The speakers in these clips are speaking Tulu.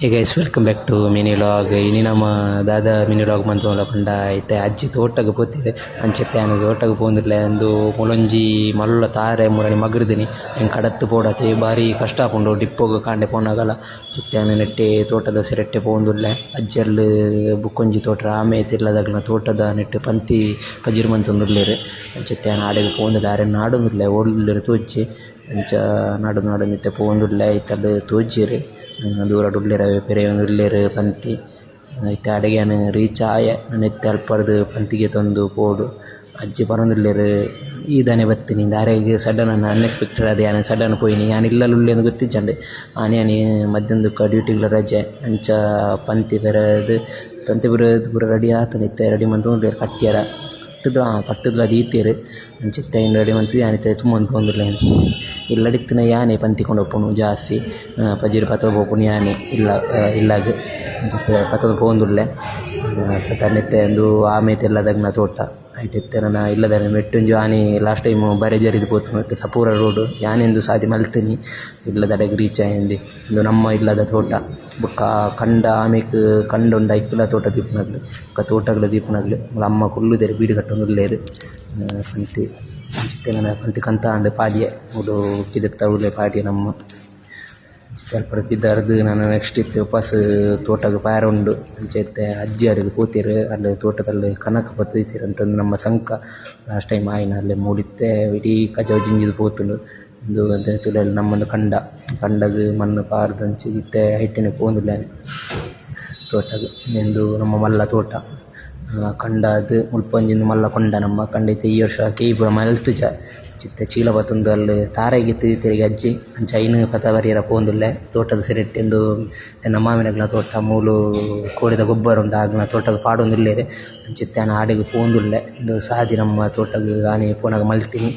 Hey guys, welcome back to mini vlog. ಇನಿ ನಮ ದಾದ ಮಿನಿ ವ್ಲಾಗ್ ಮಂತೊಂದುಲ್ಲ ಪಂಡ ಇತ್ತೆ ಅಜ್ಜಿ ತೋಟಗ್ ಪೋತೆರ್. ಅಂಚ ಇತ್ತೆ ಯಾನ್ ತೋಟಗ್ ಪೋವೊಂದುಲ್ಲೆ. ಉಂದು ಮೂಲೊಂಜಿ ಮಲ್ಲ ತಾರೆ ಮುರನಿ ಮಗ್ರ್‌ದಿನಿ ಐನ್ ಕಡತ್ ಪೋಡಾತೆ ಬಾರಿ ಕಷ್ಟ ಆಪುಂಡು ಡಿಪ್ಪೋಗ್ ಕಾಂಡೆ ಪೋನಗಲ. ಇತ್ತೆ ಯಾನ್ ನೆಟ್ಟೆ ತೋಟದ ಸಿರೆಟ್ಟೆ ಪೋವೊಂದುಲ್ಲೆ. ಅಜ್ಜೆರ್ಲ್ ಬೊಕೊಂಜಿ ತೋಟ ಆಮೆ ಇಲ್ಲದಗ್ಲ್ನ ತೋಟದ ನೆಟ್ಟ್ ಪಂತಿ ಪಜಿರ್ ಮಂತೊಂದುಲ್ಲೆರ್. ಅಂಚ ಇತ್ತೆ ಯಾನ್ ಆಡೆಗ್ ಪೋವೊಂದುಲ್ಲೆ ಅರೆನ್ ನಾಡೊಂದುಲ್ಲೆ ಓಲುಲ್ಲೆರ್ ತೋಜ್ಜಿ. ಅಂಚ ನಾಡೊಂದು ನಾಡೊಂದು ಇತ್ತೆ ಪೋವೊಂದುಲ್ಲೆ ಐತಲ್ ತೋಜ್ಜೆರ್. ದೂರಡ್ ಉಲ್ಲೆರ್ ಅವೆ ಪೆರೆಯೊಂದುಲ್ಲೆರ್ ಪಂತಿ. ಇತ್ತೆ ಅಡೆಗ್ ಯಾನ್ ರೀಚ್ ಆಯೆ ನನ ಇತ್ತೆ ಅಲ್ಪರ್ದ್ ಪಂತಿ ಗೆತೊಂದು ಪೋವೊಡು. ಅಜ್ಜಿ ಪನೊಂದುಲ್ಲೆರ್ ಈ ದಾನೆ ಬತ್ತಿನಿ ಅರೆಗ್ ಸಡನ್ ಅನ್ಎಕ್ಸ್ಪೆಕ್ಟೆಡ್ ಆದ್ ಯಾನ್ ಸಡನ್ ಪೋಯಿನಿ ಯಾನ್ ಇಲ್ಲಲ್ ಉಲ್ಲೆಂದ್ ಗೊತ್ತಿಜ್ಜಂಡ್. ಆನಿ ಯಾನ್ ಮಧ್ಯಾಹ್ನ ಬೊಕ ಡ್ಯೂಟಿಗ್ಲ ರಜೆ ಅಂಚ ಪಂತಿ ಪೆರೆದ್ ಪಂತಿ ಪೂರ ಪೂರ ರೆಡಿ ಆತುಂಡು ಇತ್ತೆ ರೆಡಿ ಮಂತೊಂದುಲ್ಲೆರ್ ಕಟ್ಯರ ಕಟ್ಟುದು ಕಟ್ಟುದ್ಲ ದೀತೆರ್. ಅಂಚ ಇತ್ತೆ ಐನ್ ರೆಡಿ ಮಂತ್ ಯಾನ್ ಇತ್ತೆ ತುಂಬೊಂದು ಪೋವೊಂದುಲ್ಲೆ. ಇಲ್ಲಡ್ ಇತ್ತಿನ ಯಾನೆ ಪಂತಿ ಕೊನೊಪುನು ಜಾಸ್ತಿ ಪಜಿರ್ ಪತೊಂದು ಪೋಪುನು ಯಾನೆ ಇಲ್ಲ ಇಲ್ಲಗ್. ಅಂಚ ಇತ್ತೆ ಪತೊಂದು ಪೋವೊಂದುಲ್ಲೆ. ಸಾದಾರ್ನ ಇತ್ತೆ ಉಂದು ಆಮೆ ಇಲ್ಲದಗ್ಲ್ನ ತೋಟ. ಐಟ್ ಇತ್ತೆ ನನ ಇಲ್ಲದ ಮೆಟ್ಟುಂಜಿ ಆನಿ ಲಾಸ್ಟ್ ಟೈಮ್ ಬರೆ ಜರಿದ್ ಪೋತುಂಡು ಇತ್ತೆ ಸಪೂರ ರೋಡ್ ಯಾನೆ ಉಂದು ಸಾದಿ ಮಲ್ತಿನಿ ಇಲ್ಲದಡೆಗ್ ರೀಚ್ ಆಯೆಂದೆ. ಉಂದು ನಮ್ಮ ಇಲ್ಲದ ತೋಟ. ಬೊಕ್ಕ ಕಂಡ ಆಮೆಕ್ ಕಂಡ ಉಂಡು ಐಕ್ಲ ತೋಟ ದೀಪುನಕುಲು ಬೊಕ್ಕ ತೋಟಗ್ಲ ದೀಪುನಕುಲು ಮೂಲು ಅಮ್ಮ ಕುಲ್ಲುದೆರ್ ಬೀಡಿ ಕಟ್ಟೊಂದುಲ್ಲೆರ್. ಪಂತಿ ಅಂಚ ಇತ್ತೆ ನನ ಪಂತಿ ಕಂತಾಂಡ್ ಪಾಡ್ಯೆ ಮೂಲು ಕಿದೆತ ಅವ್ಲೆ ಪಾಡ್ಯೆ ನಮ್ಮ. ಅಲ್ಪರ್ದ್ ಪಿದಾಡ್ದ್ ನನ ನೆಕ್ಸ್ಟ್ ಇತ್ತೆ ವಾಪಸ್ ತೋಟಗ್ ಪೋಯರೆ ಉಂಡು. ಅಂಚ ಇತ್ತೆ ಅಜ್ಜಿ ಅಡೆಗ್ ಪೋತೆರ್ ಅಲ್ಲ್ ತೋಟದಲ್ಲ್ ಕನಕ್ ಪೂರ ದೀತೆರ್ ಅಂತ ನಮ್ಮ ಸಂಕ ಲಾಸ್ಟ್ ಟೈಮ್ ಆಯಿನ ಅಲ್ಲೆ ಮೂಲು ಇತ್ತೆ ಇಡೀ ಕಜವು ಜಿಂಜಿದ್ ಪೋತುಂಡು. ಉಂದು ಒಂತೆ ತೂಲೆ ನಮ್ಮ ಕಂಡ ಕಂಡಗ್ ಮಣ್ಣ್ ಪಾರ್ದ್ ಅಂಚ ಇತ್ತೆ ಐಟನೆ ಪೋವೊಂದುಲ್ಲೆ ಯಾನ್ ತೋಟಗ್. ಉಂದು ನಮ್ಮ ಮಲ್ಲ ತೋಟ ಕಂಡಾದ್ ಮುಲ್ಪ ಒಂಜಿ ಮಲ್ಲ ಕಂಡ ನಮ್ಮ ಕಂಡ ಇತ್ತೆ ಈ ವರ್ಷ ಕೆಯಿ ಪೂರ ಮಲ್ತುಜ. ಇತ್ತೆ ಚೀಲ ಪತೊಂದು ಅಲ್ಲ್ ತಾರಾಯಿ ಗೆತ್ತ್ ದೀತೆರ್ ಅಜ್ಜಿ ಅಂಚ ಐನ್ ಪತ ಬರಿಯೆರೆ ಪೋವೊಂದುಲ್ಲೆ ತೋಟದ ಸಿರೆಟ್ ಉಂದು ಎನ್ನ ಮಾಮಿನಕ್ಲೆನ ತೋಟ ಮೂಲು ಕೋರಿದ ಗೊಬ್ಬರ ಉಂಡು ಅಗ್ಲ್ನ ತೋಟಗ್ ಪಾಡೊಂದುಲ್ಲೆರ್. ಅಂಚ ಇತ್ತೆ ಯಾನ್ ಆಡೆಗ್ ಪೋವೊಂದುಲ್ಲೆ ಉಂದು ಸಾದಿ ನಮ್ಮ ತೋಟಗ್ ಆನಿ ಪೋನಗ ಮಲ್ತಿನಿ.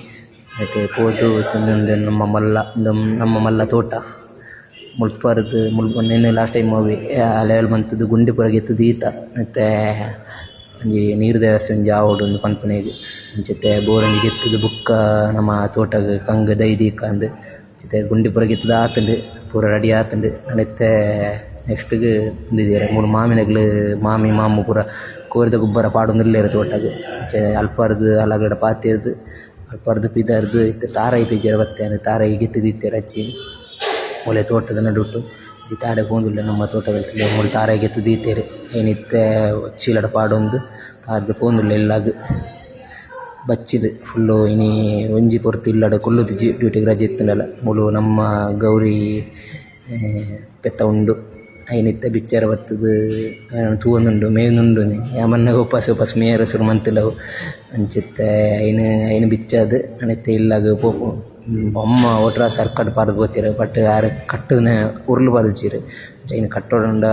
ಐತೆ ಪೋದು ಉಂದು ನಮ್ಮ ಮಲ್ಲ ಉಂದು ನಮ್ಮ ಮಲ್ಲ ತೋಟ. ಮುಲ್ಪರ್ದ್ ಮುಲ್ಪ ನೆನ್ನೆ ಲಾಸ್ಟ್ ಟೈಮ್ ಅವ್ವೆ ಲೆವೆಲ್ ಮಂತುದು ಗುಂಡಿ ಪೂರ ಗೆತ್ತ್ ದೀತ ಇತ್ತೆ ಒಂಜಿ ನೀರ್ದ ವ್ಯವಸ್ಥೆ ಒಂಜಿ ಆವೊಡು ಇಂದ್ ಪನ್ಪುನೆಗ್. ಅಂಚ ಇತ್ತೆ ಬೋರ್ ಒಂಜಿ ಗೆತ್ತುದು ಬೊಕ್ಕ ನಮ ತೋಟಗ್ ಕಂಗ್ ದೈ ದೀಕಂದ್. ಇತ್ತೆ ಗುಂಡಿ ಪೂರ ಗೆತ್ತುದು ಆತುಂಡು ಪೂರ ರೆಡಿ ಆತುಂಡು ನನ ಇತ್ತೆ ನೆಕ್ಸ್ಟ್ ಗ್ ಉಂದು ದೀಯೆರೆ ಮೂಲು ಮಾಮಿನಕ್ಲ್ ಮಾಮಿ ಮಾಮು ಪೂರ ಕೋರಿದ ಗೊಬ್ಬರ ಪಾಡೊಂದುಲ್ಲೆರ್ ತೋಟಗ್. ಅಂಚ ಅಲ್ಪರ್ದ್ ಅಲ್ಲ್ ಪಾತೆರ್ದ್ ಅಲ್ಪರ್ದ್ ಪಿದಾಡ್ದ್ ಇತ್ತೆ ತಾರಾಯಿ ಪೀಜೆರೆ ಬತ್ತೆ ಯಾನ್ ತಾರಾಯಿ ಗೆತ್ತ್ ದೀತೆರ್ ಅಜ್ಜಿ ಮೂಲೆ ತೋಟದ ನಡುಟು. ಇತ್ತೆ ಆಡೆ ಪೋವೊಂದುಲ್ಲೆ ನಮ್ಮ ತೋಟದ ಮೂಲು ತಾರಾಯಿ ಗೆತ್ತ್ ದೀತೆರ್ ಐನ್ ಇತ್ತೆ ಚೀಲಡ್ ಪಾಡೊಂದು ಪಾರ್ದ್ ಪೋವೊಂದುಲ್ಲೆ ಇಲ್ಲಗ್. ಬಚ್ಚಿದ್ ಫುಲ್ಲ್ ಇನಿ ಒಂಜಿ ಪೊರ್ತು ಇಲ್ಲಡ್ ಕುಲ್ಲುದಿಜಿ ಡ್ಯೂಟಿಗ್ ರಜೆ ಇತ್ತ್ಂಡಲ. ಮೂಲು ನಮ್ಮ ಗೌರಿ ಪೆತ್ತ ಉಂಡು ಐನ್ ಇತ್ತೆ ಬಿಚ್ಚೆರೆ ಬತ್ತುದು ತೂವೊಂದುಂಡು ಮೇಯೊಂದುಂಡು ಯಾನ್ ಬನ್ನಗ ಉಪಾಸ ಉಪಾಸ ಮೇಯೆರೆ ಸುರು ಮಂತುಂಡು ಅವು. ಅಂಚ ಇತ್ತೆ ಐನ್ ಐನ್ ಬಿಚ್ಚಾದ್ ನನ ಇತ್ತೆ ಇಲ್ಲಗ್ ಪೋಪುನು. ಅಮ್ಮ ಒಟ್ರಾಸಿ ಅರ್ಕಟ್ ಪಾಡ್ದ್ ಪೋತೆರ್ ಬಟ್ ಆರ್ ಕಟ್ಟುನ ಉರ್ಲು ಪಾರ್ದಿಜೆರ್ ಅಂಚ ಐನ್ ಕಟ್ಟೊಡಾಂಡ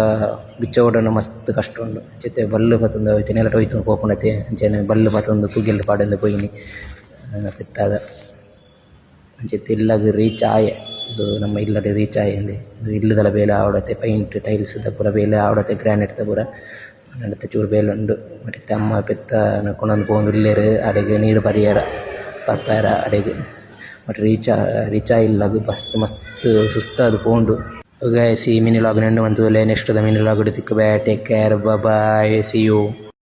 ಬಿಚ್ಚವೊಡಾಂಡ ಮಸ್ತ್ ಕಷ್ಟ ಉಂಡು. ಅಂಚ ಇತ್ತೆ ಬಲ್ಲ್ ಪತೊಂದು ಅವು ಇತ್ತೆ ನೆಲಟ್ ಒಯಿತೊಂದು ಪೋಪುಂಡತೆ ಅಂಚನೆ ಬಲ್ಲ್ ಪತೊಂದು ಪುಗೆಲ್ಡ್ ಪಾಡೊಂದು ಪೋಯಿನಿ ಪೆತ್ತಾದ. ಅಂಚ ಇತ್ತೆ ಇಲ್ಲಗ್ ರೀಚ್ ಆಯೆ ಉಂದು ನಮ್ಮ ಇಲ್ಲಡ್ ರೀಚ್ ಆಯೆ ಇಂದೆ ಉಂದು ಇಲ್ಲುದಲ ಬೇಲೆ ಆವೊಡತೆ ಪೈಂಟ್ ಟೈಲ್ಸ್ ದ ಪೂರ ಬೇಲೆ ಆವೊಡತೆ ಗ್ರಾನೈಟ್ ದ ಪೂರ. ನನ ಇತ್ತೆ ಚೂರು ಬೇಲೆ ಉಂಡು ಬಟ್ ಇತ್ತೆ ಅಮ್ಮ ಪೆತ್ತ ಕೊನೊವೊಂದು ಪೋವೊಂದುಲ್ಲೆರ್ ಅಡೆಗ್ ನೀರ್ ಪರಿಯೆರೆ ಪರ್ಪೆರೆ ಅಡೆಗ್. But reach reach ಆಯಿ ಇಲ್ಲಗ್ ಮಸ್ತ್ ಮಸ್ತ್ ಸುಸ್ತಾದ್ ಪೋಂಡು. ಗೈಸ್ ಈ ಮಿನಿ ವ್ಲಾಗ್ ನು ಎಂಡ್ ಮಂತುದುಲ್ಲೆ ನೆಕ್ಸ್ಟ್ ದ ಮಿನಿ ವ್ಲಾಗ್ ಡ್ ತಿಕ್ಕುವೆ. Take care, bye bye, see you.